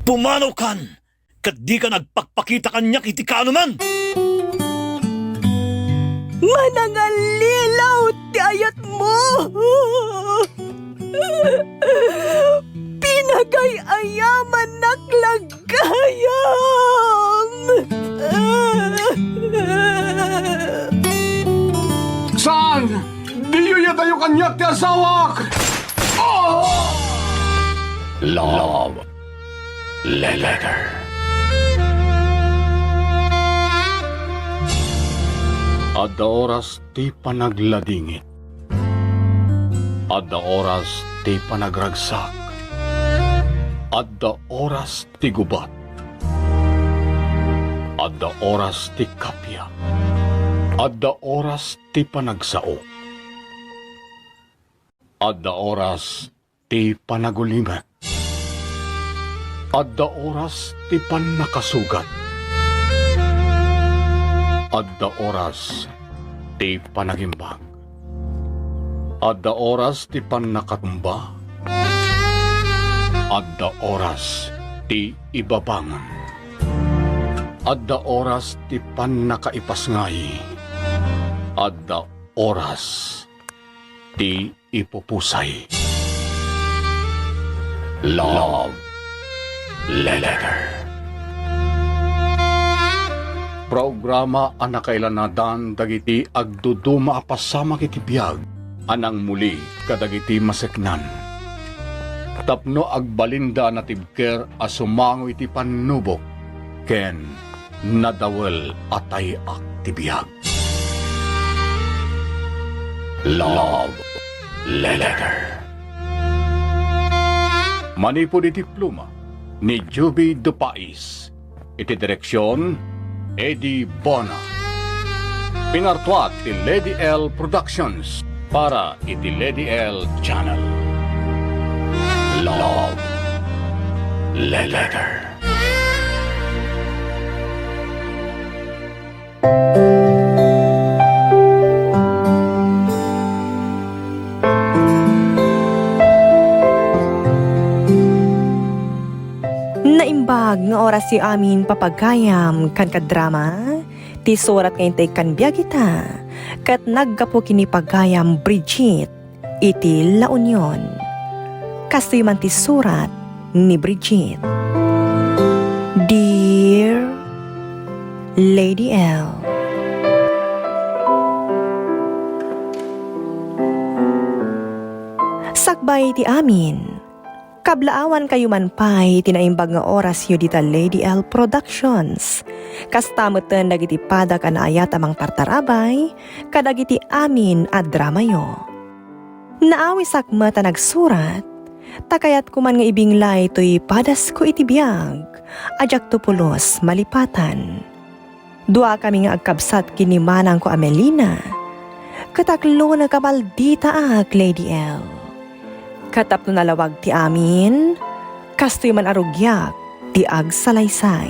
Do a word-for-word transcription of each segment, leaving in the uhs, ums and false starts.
Pumanawkan, ket dika agpakpakita kaniak iti kaanoman! Manangallilaw ti ayatmo! Pinagay-ayamannak la gayam! Saan! Diyo iyadayo kaniak ti asawak! Oh! Love Letter. Adda oras ti panagladingit. Adda oras ti panagragsak. Adda oras ti gubat. Adda oras ti kappia. Adda oras ti panagsao. Adda oras ti panagulimek. Adda oras ti pannakasugat. Adda oras ti panagimbag. Adda oras ti pannakatumba. Adda oras ti ibabangon. Adda oras ti pannakaipasngay. Adda oras ti ipupusay. Love Letter. Programa a nakailanadan dagiti agduduma a pasamak iti biag a nangmuli kadagiti maseknan, tapno agbalinda a natibker a sumango iti pannubok ken nadawel a tay-ak ti biag. Love Letter. Manipud iti pluma ni Juby Dupais, iti direksion, Eddie Bona. Pinartuat ti Lady L Productions para iti Lady L Channel. Love Letter. Naimbag nga orasyo amin, papagayam ken kadrama, ti surat nga intay kan biag ita, ket naggapu ken ni pagayam Bridget iti La Union. Kastoy man ti surat ni Bridget. Dear Lady L, sakbay ti amin, kablaawankayo man pay ti naimbag nga orasyo dita Lady L Productions. Kasta metten dagiti padak a naayat a mangtartarabay kadagiti amin a dramayo. Naawisak met a nagsurat, ta kayatko man nga ibinglay toy padasko iti biag a diakto pulos malipatan. Duakami nga agkabsat ken ni manangko a Melina, ket aklona a malditaak, Lady L. Ket tapno nalawag ti amin, kastoy man a rugiak ti agsalaysay.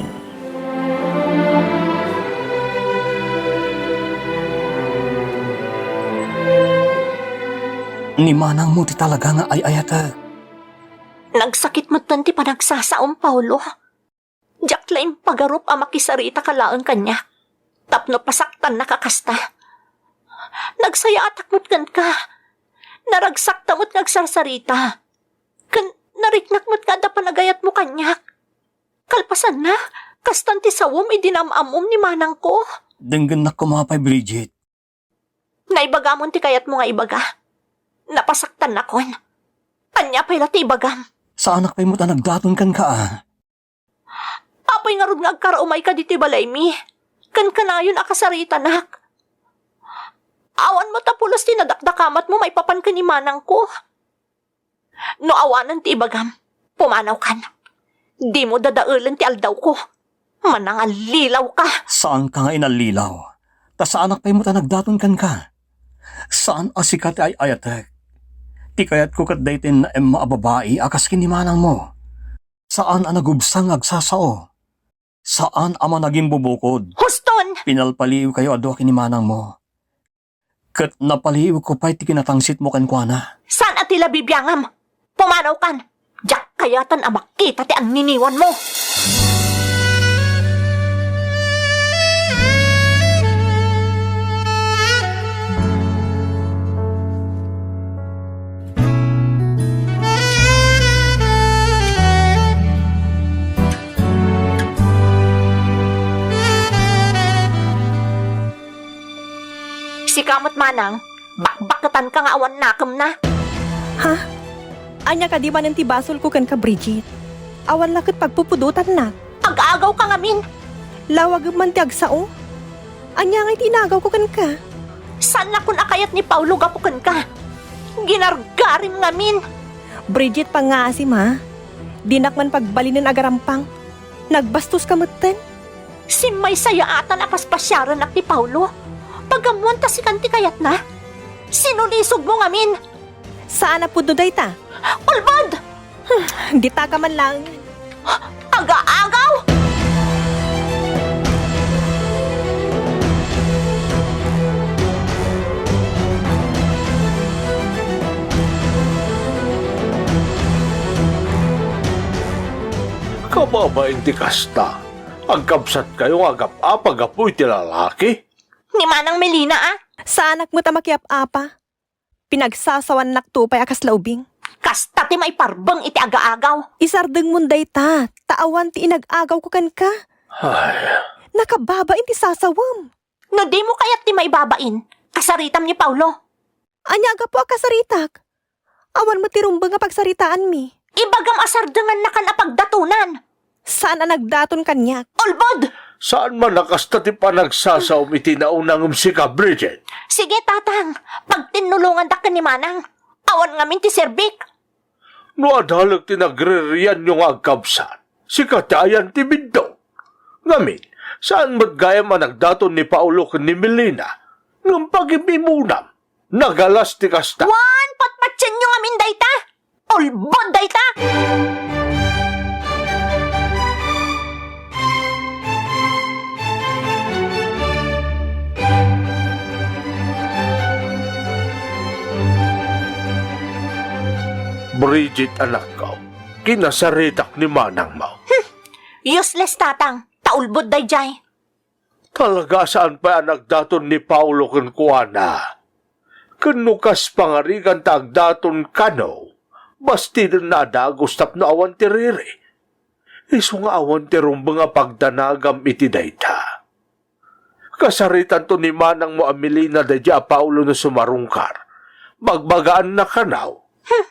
Ni manangmo ti talaga nga ay-ayatek. Nagsakit metten ti panagsasaom, Paolo. Diak la impagarup a makisarita ka laeng kaniak tapno pasaktannaka kasta. Nagsayaatak met kenka. Naragsakta met nga agsarsarita. Ken nariknak met nga adda panagayatmo kaniak. Kalpasanna, kastan ti sawem idi naam-ammom ni manangko. Denggennak koma pay, Bridget. Naibagamon ti kayatmo nga ibaga. Napasaktannakon. Ania pay la ti ibagam? Saanak pay met a nagdaton kenka, a. Apay ngarud nga agkaraumayka ditoy balaymi? Ken kanayon a kasaritanak. Awan met a pulos ti nadakdakamatmo maipapan ken ni manangko. No awanen ti ibagam, pumanawkan. Dimo dadaelen ti aldawko. Manangallilaw ka. Saanka nga inallilaw, ta saanak pay met a nagdaton kenka. Saan a sika ti ay-ayatek. Ti kayatko ket daytoy naemma a babai a kas ken ni manangmo. Saan a nagubsang nga agsasao. Saan a managimbubukod. Huston! Pinalpaliiwkayo a dua ken ni manangmo. Ket napaliiwko pay ti kinatangsitmo kenkuana. Saan a ti la bibiangam? Pumanawkan! Diak kayatan a makita ti anniniwanmo. Sika met, Manang, bakbaketanka nga awan nakemna. Ha? Ania kadi manen ti basolko kenka, Bridget? Awan la ket pagpupudotannak. Ag-agawka ngamin. Lawagem man ti agsao. Ania ngay ti inagawko kenka? Saan laeng a kayat ni Paulo gapu kenka. Ginargarim ngamin. Bridget, pangngaasim, ha? Dinak man pagbalinen agarampang. Nagbastoska metten. Simmaysayaatan a paspasiarennak ni Paulo. Pag-ammoan ta sikan ti kayatna. Sinulisogmo ngamin. Saan a pudno dayta. Ulbod! Hmm, ditaka man laeng. Aga-agaw! Kababain ti kasta, agkabsatkayo nga agap-apa gapu iti lalaki? Ni Manang Melina, a? Saanak met a makiap-apa. Pinagsasawannakto pay a kasla ubing. Kasta ti maiparbeng iti aga-agaw. Isardengmon dayta, ta awan ti inag-agawko kenka. Ay. Nakababain ti sasawem. No dimo kayat ti maibabain, kasaritam ni Paulo. Ania a gapu a kasaritak? Awan met ti rumbeng a pagsaritaanmi. Ibagam a sardengannakan a pagdatonan. Saan a nagdaton kaniak. Ulbod! Saan man a kasta ti panagsasaom iti nauna ngem sika, Bridget? Sige, Tatang. Pagtinnulongandak ken ni Manang. Awan ngamin ti serbik. No adalek ti nagririanyo nga agkabsat, sika ti ayan ti biddut. Ngamin, saan met gayam a nagdaton ni Paulo ken ni Melina, ngem pagim-imunam. Nagalas ti kasta. Wen, patpatienyo ngamin dayta! Ulbod dayta! Bridget, anakko, kinasaritak ni manangmo. Hmm. Useless, Tatang. Ta ulbod daydiay. Talaga a saan pay a nagdaton ni Paulo kenkuana. Ken no kas pangarigan ta agdaton kano, bastidenna a dagus tapno awan ti riri. Isu nga awan ti rumbeng a pagdanagam iti dayta. Kasaritanto ni manangmo a Melina daydiay a Paulo no sumarungkar. Bagbagaanna kano. Hmm,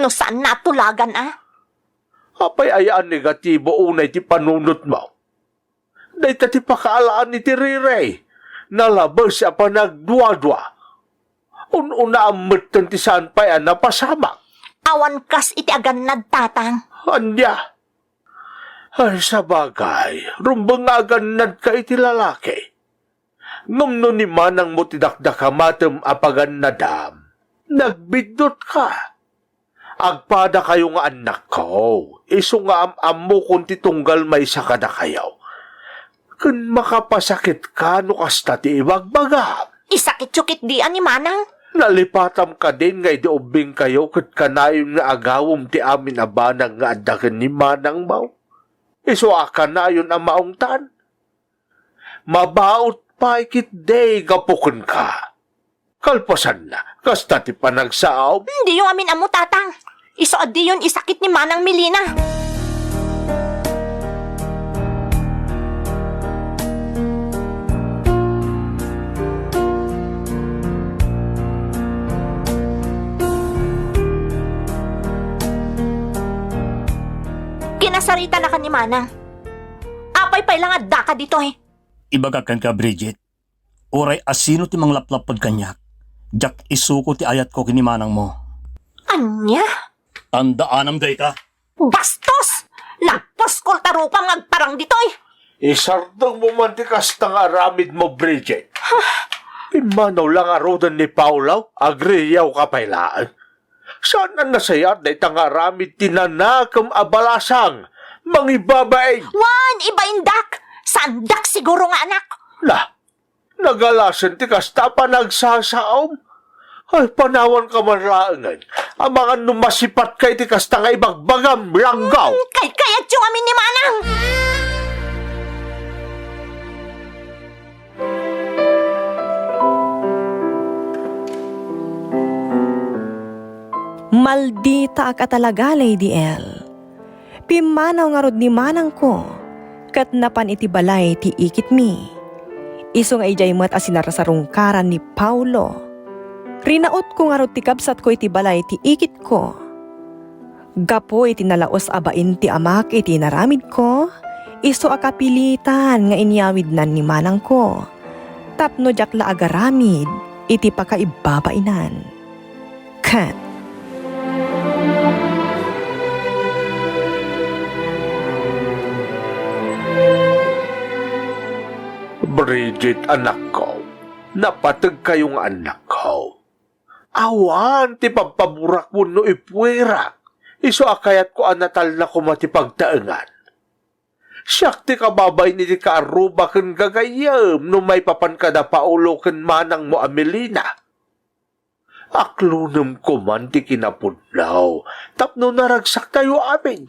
no saanna a tulagan, a? Apay aya a negatibo unay ti panunotmo? Dayta ti pakaalaan iti riri. Nalabes a panagduadua. Un-unaam metten ti saan pay a napasamak. Awan kas iti agannad, Tatang. Ania? Ay, sabagay, rumbeng nga agannadka iti lalaki. Ngem no ni manangmo ti dakdakamatem a pagannadam, nagbiddutka. Agpadakayo nga annakko, isu nga am-ammokon ti tunggal maysa kadakayo. Ken makapasakitka no kasta ti ibagbagam. Isakityo ketdi a ni manang. Nalipatam kadin nga idi ubbingkayo ket kanayon nga agawem ti amin a banag nga adda ken ni manangmo? Isu a kanayon a maungtan? Mabaut pay ketdi gapu kenka. Kalpasanna, kasta ti panagsaom. Hmm, diyo amin ammo, Tatang. Isu a diyon isakit ni Manang Melina. Kinasaritanaka ni Manang. Apay pay la nga addaka ditoy? Ibagak kenka, Bridget, uray asino ti manglaplapped kaniak, diak isuko ti ayatko ken ni manangmo. Ania? Tandaanam dayta. Bastos! Nagpuskol ta rupam nga agparang ditoy! Isardengmo man ti kasta nga aramidmo, Bridget. Pimmanaw la ngaruden ni Paulo, agririawka pay laeng. Saan a nasayaat dayta nga aramid ti nanakem a balasang, mangibabain. Wen, ibaindak! Saandak siguro nga anak. Na, nagalasen ti kasta a panagsasaom. Ay, panawanka man laengen. Amangan no masipatka iti kasta nga ibagbagam, Langgaw. Hmm, kay-, kayatyo ngamin ni Manang! Malditaak a talaga, Lady L. Pimmanaw ngarud ni manangko, ket napan iti balay ti ikitmi. Isu nga idiay met a sinarsarungkaran ni Paulo. Rinautko ngarud ti kabsatko iti balay ti ikitko. Gapu iti nalaus a bain ti amak iti inaramidko, isu a kapilitan nga inyawidnan ni manangko tapno diak la agaramid iti pakaibabainan. Ket Bridget, anakko, napategkayo nga annakko. Awan ti pabpaburak wenno ipuerak, isu a kayatko a natalna koma ti pagtaengan. Siak ti kababain iti kaarruba ken gagayyem no maipapan kada Paolo ken manangmo a Melina. Aklonem koman ti kinapudno tapno naragsaktayo amin,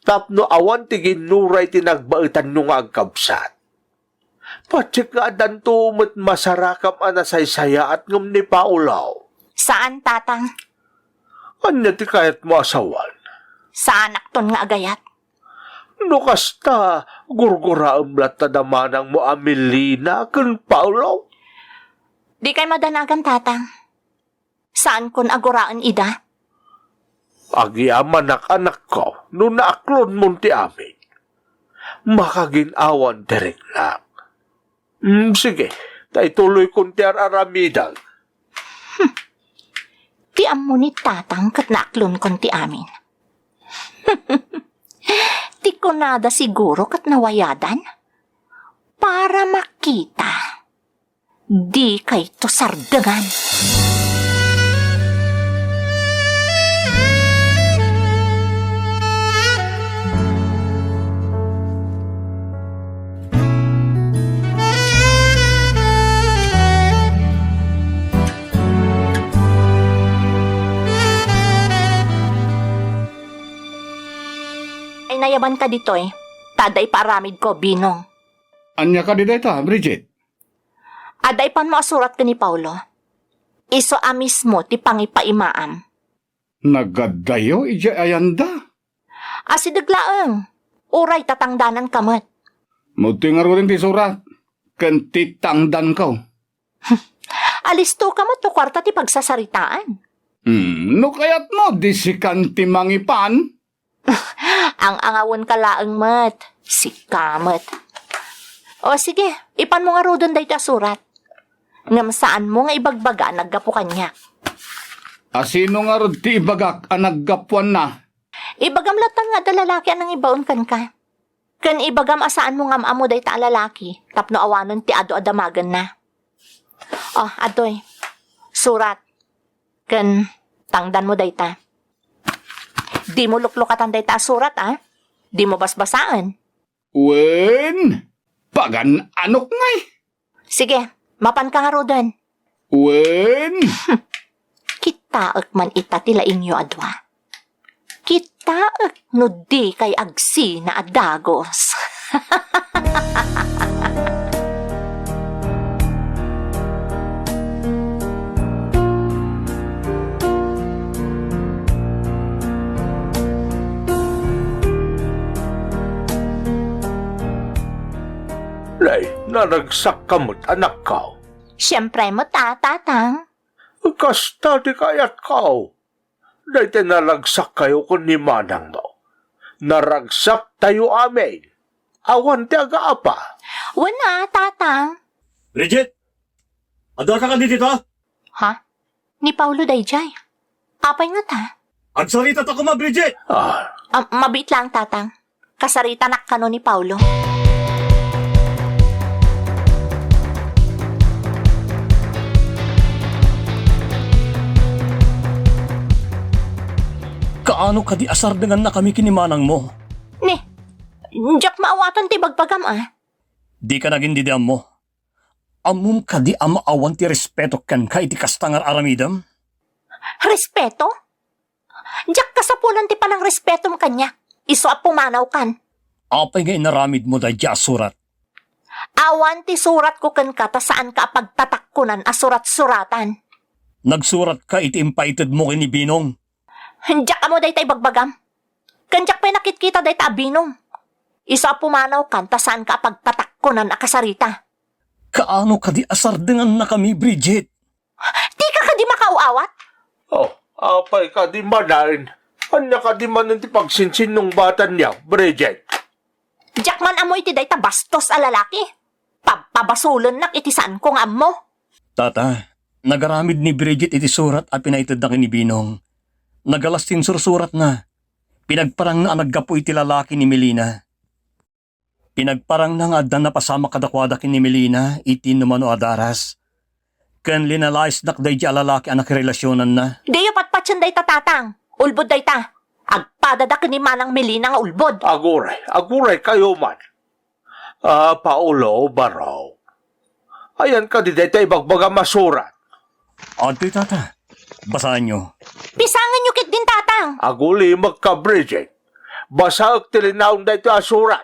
tapno awan ti ginnuray ti nagbaetanyo nga agkabsat. Patiek nga addanto met masarakam a nasaysayaat ngem ni Paolo. Saan, Tatang. Ania ti kayatmo a sawen? Saanakton nga agayat. No kasta, gurguraem latta da manangmo a Melina ken Paolo? Dikay madanagan, Tatang. Saankon a guraen ida. Agyamanak, anakko, no naaklonmon ti amin. Makagin-awan ti riknak. Mm, sige, ta ituloykon ti ar-aramidek. Hmm. Ti ammo ni Tatang ket naaklonkon ti amin. Ti kunada siguro ket nawayadan. Para makita. Dikayto sardengan. Ay, nayabanka ditoy, ta adda ipaaramidko, Binong. Ania kadi dayta, Bridget? Adda ipanmo a surat ken ni Paolo. Isu a mismo ti pangipaimaam. Nagaddayo idiay ayanda? Asideg laeng. Uray tatangdananka met. Mudtoy ngaruden ti surat ken ti tangdanko. Alistoka met no kuarta ti pagsasaritaan. Hmm, no kayatmo, di sikan ti mangipan. Ang-angawenka laeng met. Sika met. O sige, ipanmo ngaruden daytoy a surat. Ngem saanmo nga ibagbaga a naggapu kaniak. A sino ngarud ti ibagak a naggapuanna? Ibagam latta nga adda lalaki a nangibaon kenka. Ken ibagam a saanmo nga am-ammo dayta a lalaki tapno awanen ti adu a damagenna. O, adtoy. Surat. Ken tangdanmo dayta. Dimo luklukatan dayta a surat, a? Dimo basbasaen. Wen, pagan-anok ngay. Sige, mapanka ngaruden. Wen. Kitaek man ita ti laingyo a dua. Kitaek no dikay agsina a dagus. Nay, naragsakka met, anakko. Siempre met a, Tatang. Kasta ti kayatko. Dayta naragsakkayo ken ni manangmo. Naragsaktayo amin. Awan ti agaapa. Wen a, Tatang. Bridget! Aduaka kadi dita? Ha? Ni Paolo daydiay. Apay ngata? Agsaritata koma, Bridget! Ah. Ah, mabiit laeng, Tatang. Kasaritanak kano ni Paolo. Kaano kadi a sardengannakami ken ni manangmo? Ni, diak maawatan ti bagbagam, a. Dika nagin didi ammo. Ammom kadi a maawan ti respeto kenka iti kasta nga ar-aramidem? Respeto? Diak kasapulan ti panangrespetom kaniak. Isu a pumanawkan. Apay nga inaramidmo daydiay a surat? Awan ti suratko kenka ta saanka a pagtatakkonan a surat-suratan. Nagsuratka iti impaitedmo ken ni Binong. Diak ammo dayta ibagbagam. Ken diak pay nakitkita dayta a Binong. Isu a pumanawkan ta saanka a pagpatakkonan a kasarita. Kaano kadi a sardengannakami, Bridget? Dika kadi makaaw-awat? Oh, apay kadi manen? Ania kadi manen ti pagsinsinnungbatanyo, Bridget? Diak man ammo iti dayta bastos a lalaki. Pabpabasolennak iti saanko nga ammo. Tata, nagaramid ni Bridget iti surat a pinaitedna ken ni Binong. Nagalas ti insursuratna. Pinagparangna a naggapu iti lalaki ni Melina. Pinagparangna nga adda napasamak kadakuada ken ni Melina iti numano a daras. Ken linalayasnak daydiay a lalaki a nakirelasionanna. Diyo patpatien dayta, Tatang. Ulbod dayta. Agpadada ken ni Manang Melina nga ulbod. Aguray, aguray kayo man. Ah, Paolo, Baro. Ayan kadi dayta ibagbagam a surat? Adtoy, Tata. Basaenyo. Pisangenyo ketdin, Tatang. Agulimekka, Bridget. Basaek ti linaon daytoy a surat.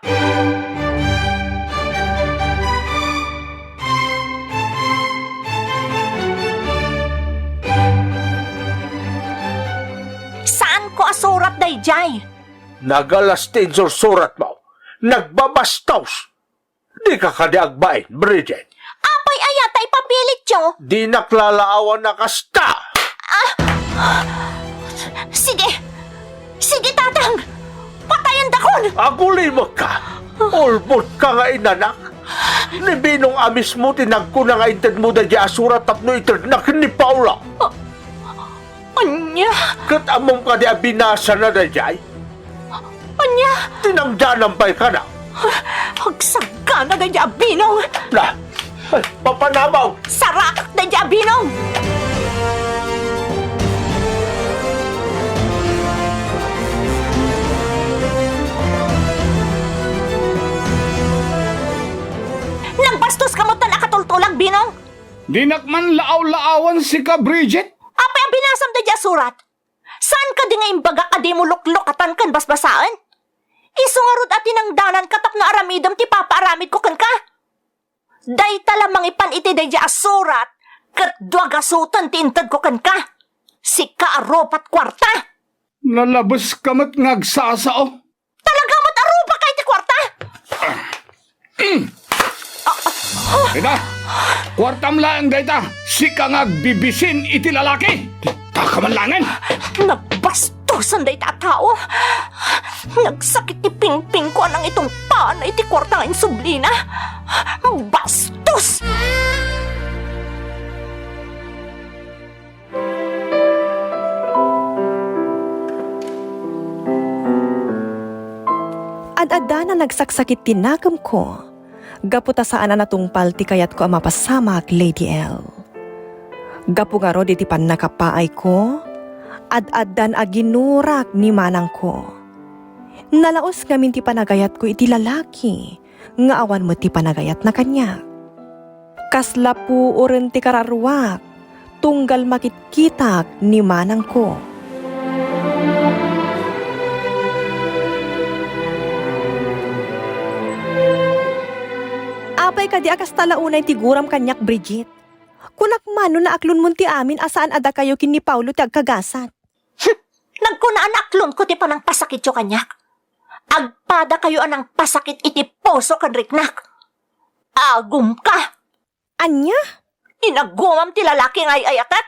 Saanko a surat daydiay. Nagalas ti insursuratmo. Nagbabastos. Dika kadi agbain, Bridget? Apay aya ta ipapilityo? Dinak lalaawan a kasta! Ah! Sige! Sige, Tatang! Patayendakon! Agulimekka! Ulbodka nga inanak! Ni Binong a mismo ti nagkuna nga intedmo daydiay a surat tapno itedna ken ni Paolo. Ah! Ania? Ket ammom kadi a binasana daydiay? Ania? Tinangdanan pay kana. Agsagana daydiay a Binong. Na, ay, papanamaw. Sarakak daydiay a Binong. Nagbastoska met a katultulak, Binong. Dinak man laaw-laawan sika, Bridget. Apay a binasam daydiay a surat? Saan kadi nga imbagak a dimo luklukatan ken basbasaen? Isu ngarud a tinangdananka tapno aramidem ti papaaramidko kenka. Dayta la mangipan iti daydiay a surat ket dua gasoten ti intedko kenka. Sika a rupat kuarta. Nalabeska met nga agsasao. Talaga met a rupaka iti kuarta? Ita, kuartam laeng dayta, sika nga agbibisin iti lalaki. Taka man laengen. Nagbastosan dayta a tao. Nagsakit ti pingpingko a nangitungpaanna iti kuarta nga insublina. Bastos! Ad-addan a nagsaksakit ti nakemko, gapu ta saan a natungpal ti kayatko a mapasamak, Lady L. Gapu ngarud iti pannakapaayko, ad-addan a ginurak ni manangko. Nalaus ngamin ti panagayatko iti lalaki nga awan met ti panagayatna kaniak. Kasla puoren ti kararuak, tunggal makitkitak ni manangko. Apay kadi a kasta la unay ti guram kaniak, Bridget? Kunak man no naaklonmon ti amin a saan a dakayo ken ni Paolo ti agkagasat. Nagkuna a naaklonko ti panangpasakityo kaniak. Agpadakayo a nangpasakit iti puso ken riknak. Agumka! Ania? Inagumam ti lalaki nga ay-ayatek?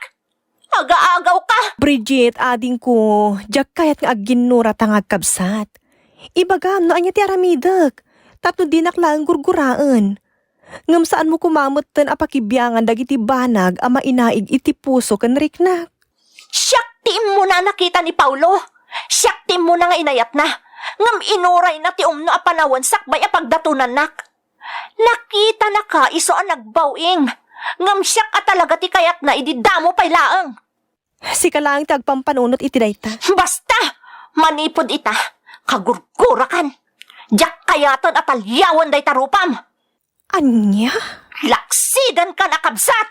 Aga-agawka! Bridget, adingko, diak kayat nga agginnurata nga agkabsat. Ibagam no ania ti aramidek, tapno dinak laeng gurguraen. Ngem saanmo koma metten a pakibiangan dagiti banag a mainaig iti puso ken riknak. Siak ti immuna a nakita ni Paolo. Siak ti immuna nga inayatna. Ngem inurayna ti umno a panawen sakbay a pagdatonannak. Nakitanaka isu a nagbaw-ing. Ngem siak a talaga ti kayatna idi damo pay laeng. Sika laeng ti agpampanunot iti dayta. Basta! Manipud ita, kagurgurakan. Diak kayaten a taliawen dayta rupam. Ania? Laksidenkan a kabsat!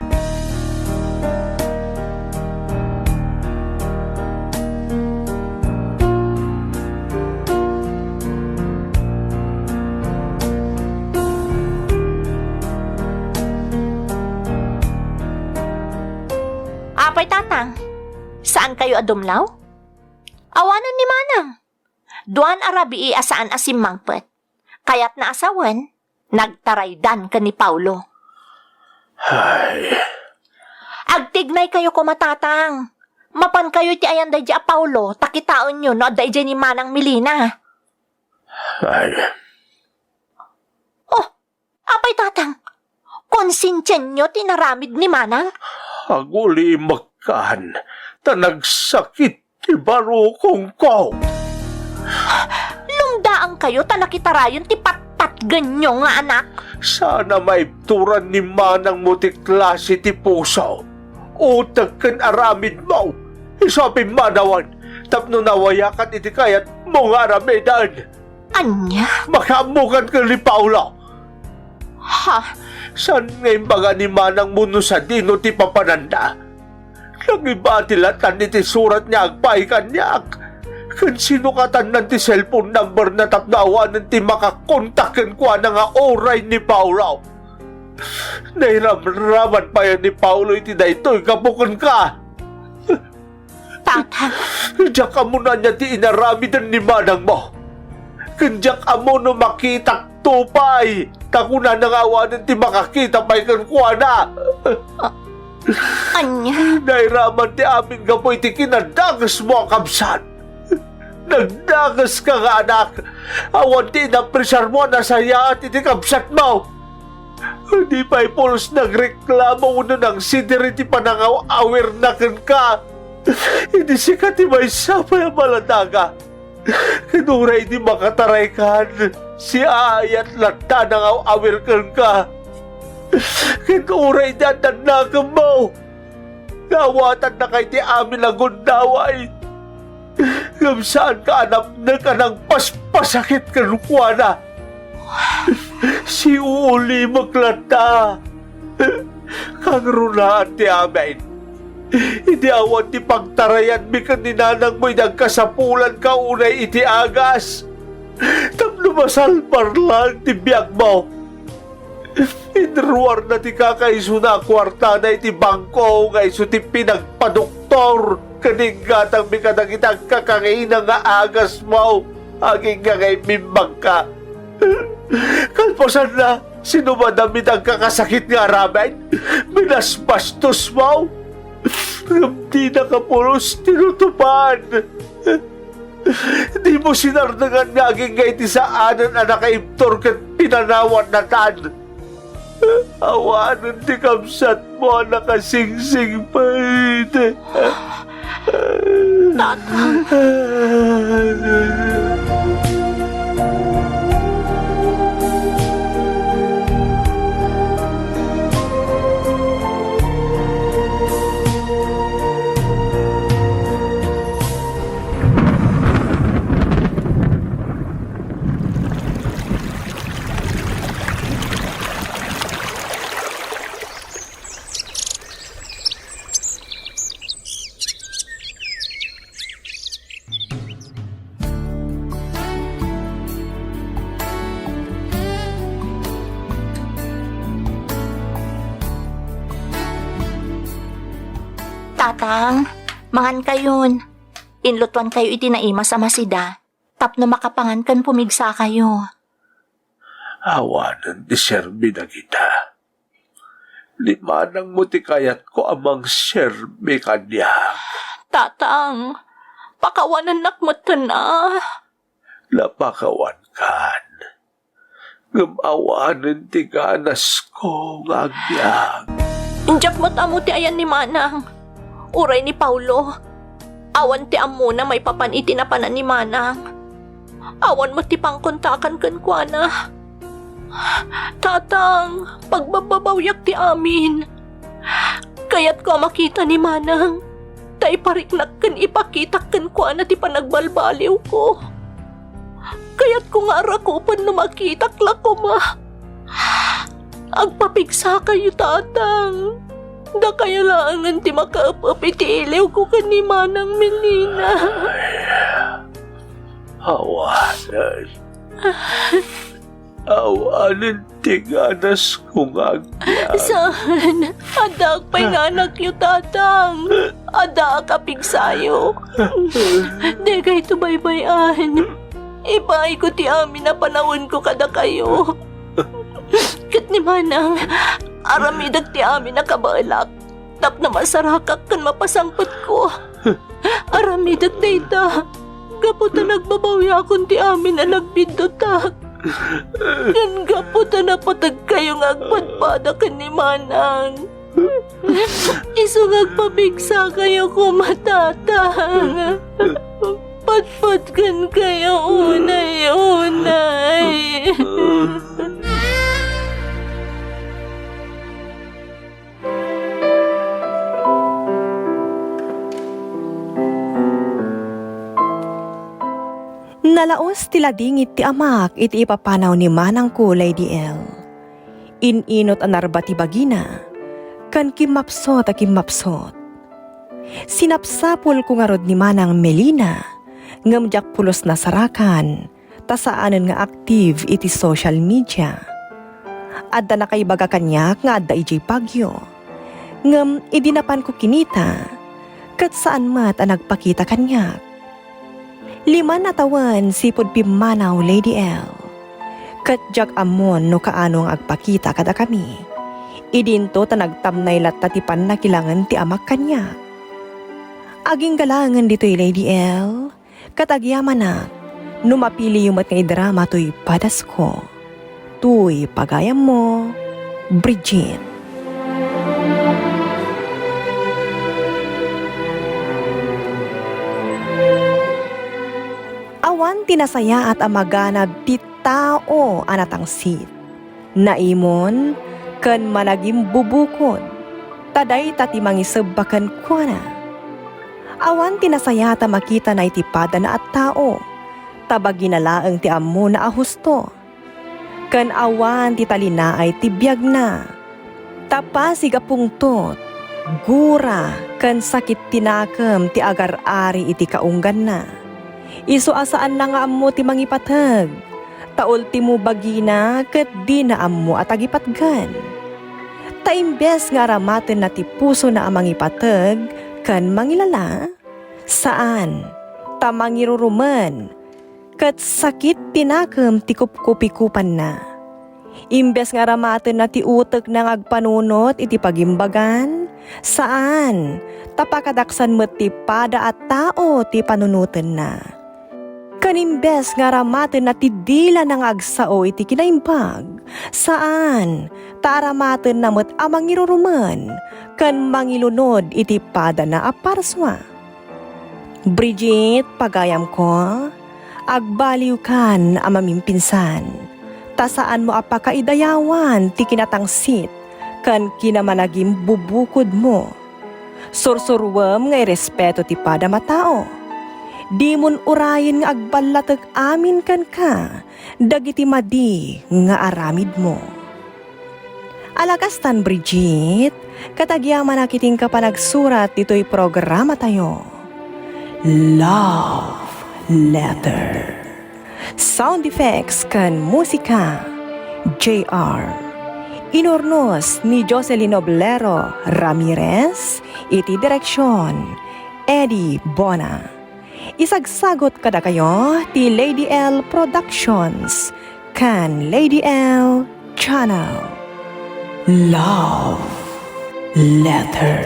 Saankayo a dumlaw? Awanen ni Manang. Duan a rabii a saan a simmangpet. Kayatna a sawen, nagtaraydan ken ni Paolo. Ay. Agtignaykayo koma, Tatang. Mapankayo iti ayan daydi a Paolo, ta kitaenyo no adda idiay ni Manang Melina. Ay. Oh, apay, Tatang? Konsensianyo ti inaramid ni Manang? Agulimekkan, ta nagsakit ti barukongko. Lumdaankayo ta nakitarayon ti patpatgenyo nga anak. Saan a maibturan ni manangmo ti klase ti puso, uteg ken aramidmo. Isu a pimmanawen tapno nawayakan iti kayatmo nga aramiden. Ania? Makaammokan ken ni Paolo. Ha? Saan nga imbaga ni manangmo no sadino ti papananda? Nangibati latta iti surat nga agpaay kaniak. Ken sinukatanna ti cellphone number na tapno awanen ti makakontak kenkuana nga uray ni Paolo. Nairamraman payen ni Paolo iti daytoy gapu kenka. Tatang. Diak ammo no ania ti inaramiden ni manangmo. Ken diak ammo no makitakto pay, ta kunana nga awanen ti makakita pay kenkuana. A-, ania? Nairaman ti amin gapu iti kinadakesmo a kabsat. Nagdakeska nga anak, awan ti inapresiarmo a nasayaat iti kabsatmo. Di pay pulos nagreklamo wenno nangsider iti panangaw-awirna kenka. Idi sika ti maysa pay a maladaga. Ken uray idi makataraykan, siaayat latta a nangaw-awir kenka. Ken uray idi adda nakemmo, nga awatannaka iti amin a gundaway. Ngem saanka a napnek a nangpaspasakit kenkuana. Siuulimek latta. Kangrunaan ti amin. Idi awan ti pagtarayanmi ken ni nanangmo idi agkasapulanka unay iti agas, tapno masalbar laeng ti biagmo. Inruarna ti kakaisuna a kuartana iti bangko nga isu ti pinagpadoktor ken inggatangmi kadagiti agkakangina nga agasmo agingga nga immimbagka. Kalpasanna, sinumadammi ti agkakasakit nga aramid. Binasbastosmo. Ngem dinaka pulos tinutopan. Dimo sinardengan nga agingga iti saanen a nakaibtur ket pinanawan natan. Awanen ti kabsatmo a nakasingsingpet. Tatang. Tatang, mangankayon. Inlutoankayo iti naimas a masida tapno makapangan ken pumigsakayo. Awanen ti serbi dagita. Ni manangmo ti kayatko a mangserbi kaniak. Tatang, pakawanennak metten a. Napakawankan. Ngem awanen ti ganasko nga agbiag. Diak met ammo ti ayan ni Manang. Uray ni Paolo, awan ti ammona maipapan iti napanan ni Manang. Awan met ti pangkontakan kenkuana. Tatang, pagbabbabawiak ti amin. Kayatko a makita ni Manang, ta ipariknak ken ipakitak kenkuana ti panagbalbaliwko. Kayatko nga arakupen no makitak la koma. Agpapigsakayo, Tatang. Dakayo laengen ti makaep-ep iti iliwko ken ni Manang Melina. Ay, awanen. Awanen ti ganasko nga agbiag. Saan? Addaak pay nga anakyo, Tatang. Addaak a pigsayo. Dikayto baybay-an. Ibaayko ti amin a panawenko kadakayo. Ket ni Manang, aramidek ti amin a kabaelak tapno masarakak ken mapasangpetko. Aramidek dayta gapu ta nagbabawiakon ti amin a nagbiddutak. Ken gapu ta napategkayo nga agpadpada ken ni Manang. Isu nga agpapigsakayo koma, Tatang. Patpatkenkayo unay-unay. Nalaus ti ladingit ti amak iti ipapanaw ni manangko, Lady L. In-inot a narba ti bagina, ken kimmapsot a kimmapsot. Sinapsapulko ngarud ni Manang Melina, ngem diak pulos nasarakan, ta saanen nga active iti social media. Adda nakaibaga kaniak nga adda idiay Baguio, ngem idi napanko kinita, ket saan met a nagpakita kaniak. Liman a tawen sipud pimmanaw, Lady L. Ket diak ammon no kaano nga agpakita kadakami. Idinto ta nagtamnay latta ti pannakilangen ti amak kaniak. Agingga laengen ditoy, Lady L, ket agyamanak no mapiliyo met nga idrama toy padasko. Toy pagayammo, Bridget. Awan ti nasayaat a maganab ti tao a natangsit, naimon, ken managimbubukod, ta dayta ti mangisebba kenkuana. Awan ti nasayaat a makitana iti padana a tao, ta bagina laeng ti ammona a husto. Ken awan ti talinaay ti biagna. Ta pasig a pungtot, gura, ken sakit ti nakem ti agar-ari iti kaungganna. Isu a saanna nga ammo ti mangipateg, ta ultimo bagina ket dina ammo a tagipatgan. Ta imbes nga aramatenna ti pusona a mangipateg ken mangilala, saan, ta mangirurumen, ket sakit ti nakem ti kupkupikupanna. Imbes nga aramatenna ti utekna nga agpanunot iti pagimbagan, saan, ta pakadaksan met ti pada a tao ti panunotenna. Ken imbes nga aramatenna ti dilana nga agsao iti kinaimbag, saan, ta aramatenna met a mangirurumen ken mangilunod iti padana a parsua. Bridget, pagayamko, agbaliwkan a mamimpinsan, ta saanmo a pakaidayawan ti kinatangsit ken kinamanagimbubukudmo. Sursuruem nga irespeto ti padam a tao. Dimon urayen nga agballatek amin kenka dagiti madi nga aramidmo. Ala kastan, Bridget, ket agyamanak iti inka panagsurat ditoy programatayo. Love Letter. Sound effects ken musika, J R. Inurnos ni Jocelyn Oblero Ramirez, iti direksyon, Eddie Bona. Isagsagut kadakayo ti Lady L Productions ken Lady L Channel. Love Letter.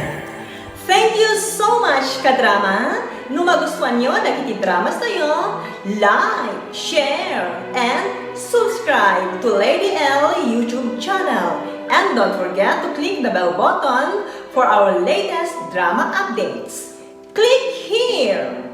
Thank you so much, kadrama! No magustuhanyo dagiti dramas tayo, like, share, and subscribe to Lady L YouTube channel. And don't forget to click the bell button for our latest drama updates. Click here!